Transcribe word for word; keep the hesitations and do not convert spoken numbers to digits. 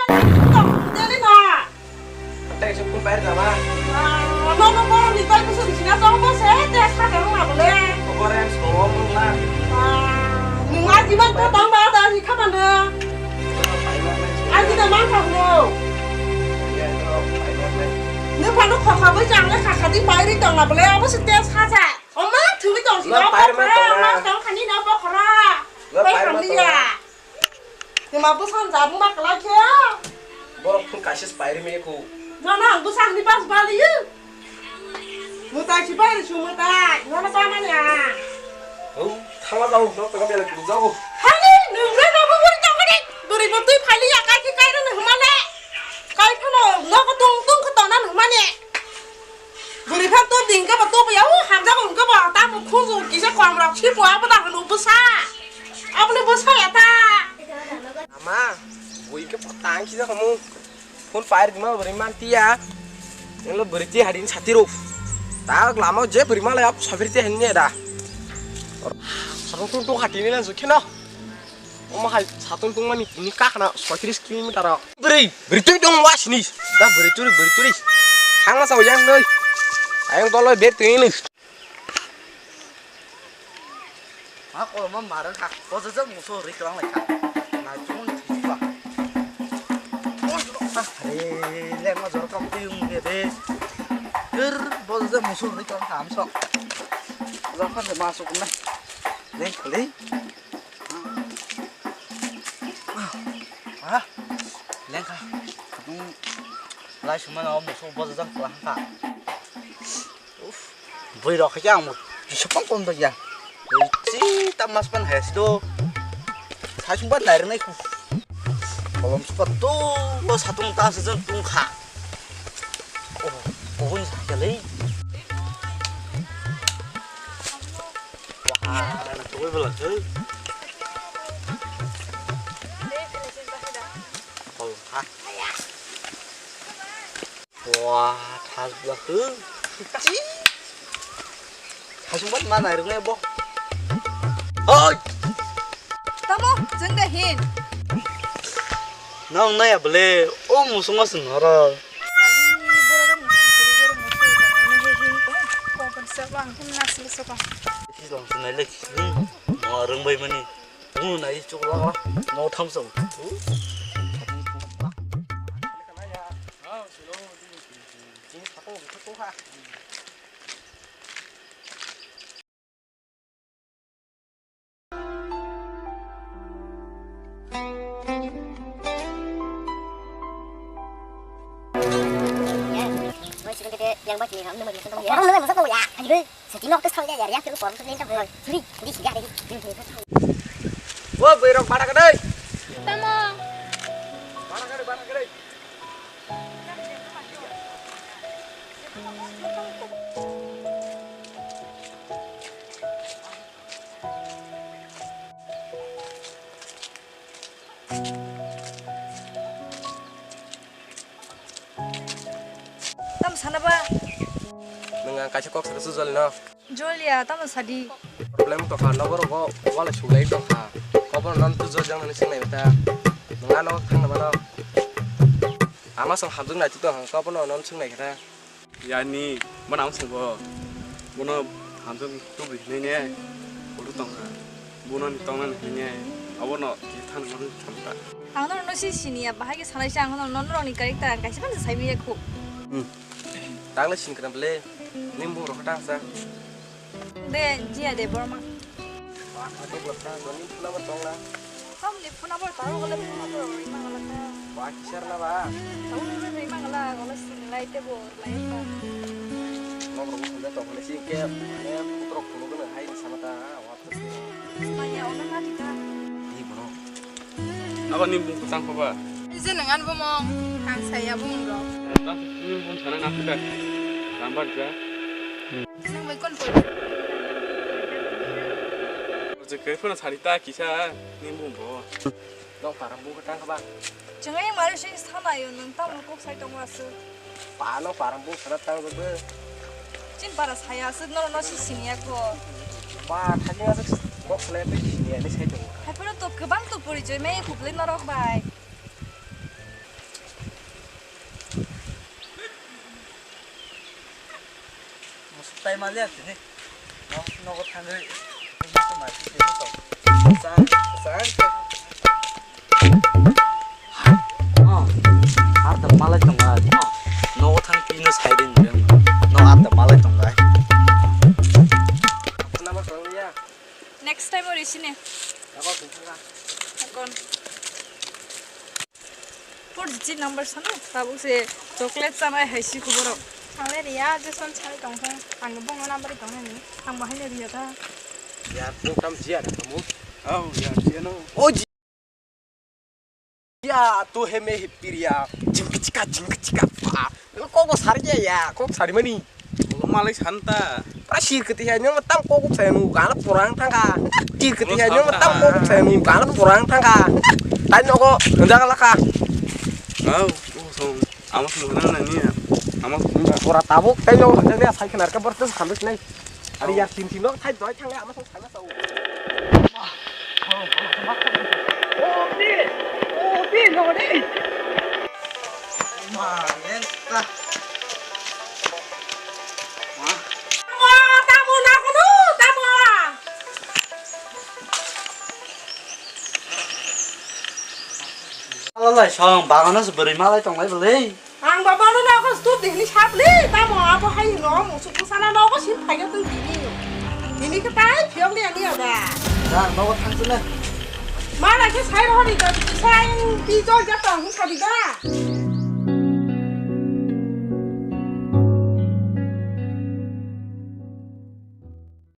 Tong, teli na. Tei se phone pair jama. Ah, no, no, borok ni tai kusuk sina tong bo se, te sa da rung abo le. Obo rem sko mo mung na. Ah, nung aji ban to tong ba da ni kha ban de. Aji da man kha no. Nung pha no kha kha bai jang le kha kha di pai ri tong abo le, abo se te sa sa. Oma thwi tong si no, no, pai ma tong na. Tong khani no bo khara. No, pai pai ma tong na. Ni ma bwsa ni jabung ma kwlai khe. Borok phung kaisa se pairi me ko. Nono ang bwsa ni pas bali. Mutai si bali su mutai. Nono pa mani a. Hau, thala jao, no tengah bela kiri jao. Hani, nung re no buri tong ni. Buri bo tui phali ya kai khe kai re no humane. Kai phano no ko tung tung ko tona humane. Bwrwi phan to ding khe bo to bo ya, o hamjak wng khe bo ta bo khunju kisa kom rok si bo abo da hwn bwsa. Aboni bwsa ya ta. Ama, bui khe tang kisa kamu. Phone pair dima bwrwi man tiya. Englo bwrwi ti hadin sati ro. Ta lama je bwrwi malai ap sabir ti hanya da. Sarong tung tung hati ni lan su kheno. Omo hai satung tungmani tini kakhna soitris kilometer o. Bwrwi, bwrwi twi tong wasini. Da bwrwi turi, bwrwi turi. Hangma sao yang noi. Ayang tolo ber twi ni. Ma koloma marang kha. Bojo jang muso ri tong lai kha. Na chung ni ba. Are, le ma jor kam ti ung de de. Ger bojo jang muso ri tong kha am sok. Jor khan de ma sok na. Leng khali. Ah, lengkha. Nung lai sumano musu bojojak kwlangkha. Uff, bui rok khe ang bo sepang kom do ya. Chi ta mas pan hai si do. Sai sumba nai rwnai khu. Kolom supa to lo satung ta se jang tungkha. Oh, oh, ni sakya le. Wah, na tugul bela tu. Oh, ha. Wah, thas bela tu. Chi. Hasumbat ma nai rwnai bo. Oi! Tamo, jeng da hin. Nang nai abole, o musungo sung horo. Mali, borok rok musung kiri, borok musung kiri, borok musung kiri, borok musung kiri, borok musung kiri. Sijong sunai le, hmm, mo rwngbai mani. Mo nai chukla, mo thamsong. Yang baca ni, kamu nama dia, kamu nama dia. Orang nama masa tahu ya? Ayo, setino aku tahu ya, ya, ya, kita orang tu ni tahu. Sorry, di sini ada di. Wah, berok mana kedai? Tamo. Mana kedai, mana kedai? Tamo sana ba? Nwng ang kaisa kok sana sujali no. Julia, tamo sadi. Problem to kha, no borok bo wala sulai to kha. Kobo non tu jo jang nani singnai ta. Nwng ano thang na mano. Ama song hamjung nai tu to kha, kobo no non singnai kha. Yani, mana ang song bo. Bono hamjung tu bi ne ne. Bodu tong kha. Bono ni tong nani ne. Abo no ki than bono than ta. Ang no no si sini ya, bahai ke sanai sa ang no no rong ni karik ta ang kaisa kan sai bi ya khu. Hmm. Tang le sin kram le. Nim bu rok ta sa. De, Jia Debbarma. Ba, khato bwsa, noni phone number tong na? Tamni phone number taro gole phone number rwi mangala ta. Ba, kisar na ba? Tamo nungni rwi mangala, gole sini lai tebo lai ta. Nok rok phone tong phone si ke, mane putrok phone gana hai sama ta, wa. Maya, ono na di ta. Di bono. Abo ni bung kwchang khoba? Je nang ani bumung, ang saya bumung rok. Ni bung sana na khuda. Lambar ja. Nang bai kon pori? Je kai phone sari ta kisa ni bung bo. Nong parang bung kwchang khoba? Jeng ai mari sing sana yo nang ta mo kok sai tong wasu. Pano parang bung sana tang bebe. Chin para saya aswk norok no si siniya ko. Ba thani aswk kok le pe siniya ni sai tong. Hai pano to kwbang to pori joi mai khublai norok bai. Tai maliya sini. Nogo thangwi. Sa, sa. Oh, arda malai tonga. Nogo thang pino saidin. No arda malai tonga. Next time ori sini. Kon. Four G number sana, tabuk se chocolate chanai hai si khuboro. Sale riya, je son sale tong khe, ang bo number tong ni, ang bahai le riya ta. Yar, no kam jiya na kamu. Oh, yar, jiya no. Oh, jiya, tu he me he piriya, jing kichika, jing kichika, pa. Kok bo sari ya, kok sari mani. Malai santa. Pra sir kete ya, nyong tam kok kok saya nu, gana porang thangka. Sir kete ya, nyong tam kok kok saya nu, gana porang thangka. Tani nogo, henda kala ka. Au, oh, so, ama sunu nang nang ni ya. Ama sunu. Ora tabuk, tani nogo, henda ni asai kenar ka bertes khandus nai. Ari ya, tin tin nogo, thai doi thang ya, ama sunu sana sa. Alalai song bagano se bwrwi malai tonglai bwlwi. Ang baba no nogo stu dihni sapli, tamo abo hai no musuk musana nogo sim phaiga tong dini. Dini khe tai phiyok ni ani ada. Jang nogo thangchuna. Mana khe sai rohori da, sai bi jol ja tong sa di da.